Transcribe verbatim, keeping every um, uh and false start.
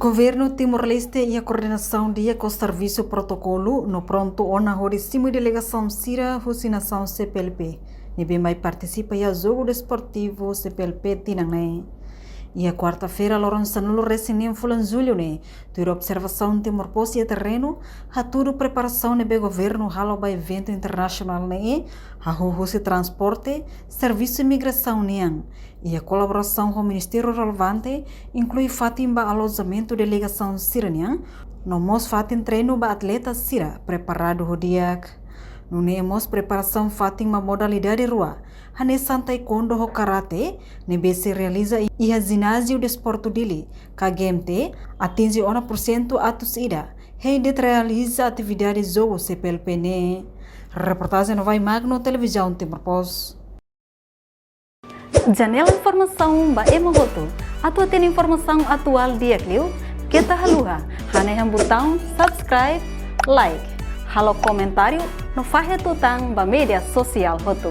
Governu Timor-Leste iha koordenasaun di'ak ho servisu protokolu no prontu ona hodi simu delegasaun sira husi nasaun C P L P ne'ebé mai partisipa iha jogu desportivu C P L P tinan ne'e. Iha kuarta-feira, loron sanulu-resin-neen fulan Jullu ne'e, tuir observasaun Timor Post iha terrenu, hatudu preparasaun ne'ebé governu halo ba eventu internasionál ne'e, hahú husi transporte, servisu imigrasaun nian, iha kolaborasaun ho ministériu relevante, inklui fatin ba alojamentu delegasaun sira-nian, no mós fatin treinu ba atleta sira preparadu ho di'ak. Nune'e mós preparasaun fatin ba modalidade rua, hanesan taekwondo ho karate, ne'ebé sei realiza iha Jináziu Desportu Dili, ka G M T, atinje ona pursentu atus ida, hein de'it realiza atividade jogu C P L P ne'e. Reportajen Novai Magno, Televizaun Timor Post. Janela informasaun ba ema hotu. Atu hatene informasaun atuál di'ak liu, keta haluha hanehan butaun subscribe, like, halo komentáriu no fahe tutan ba média sosiál hotu.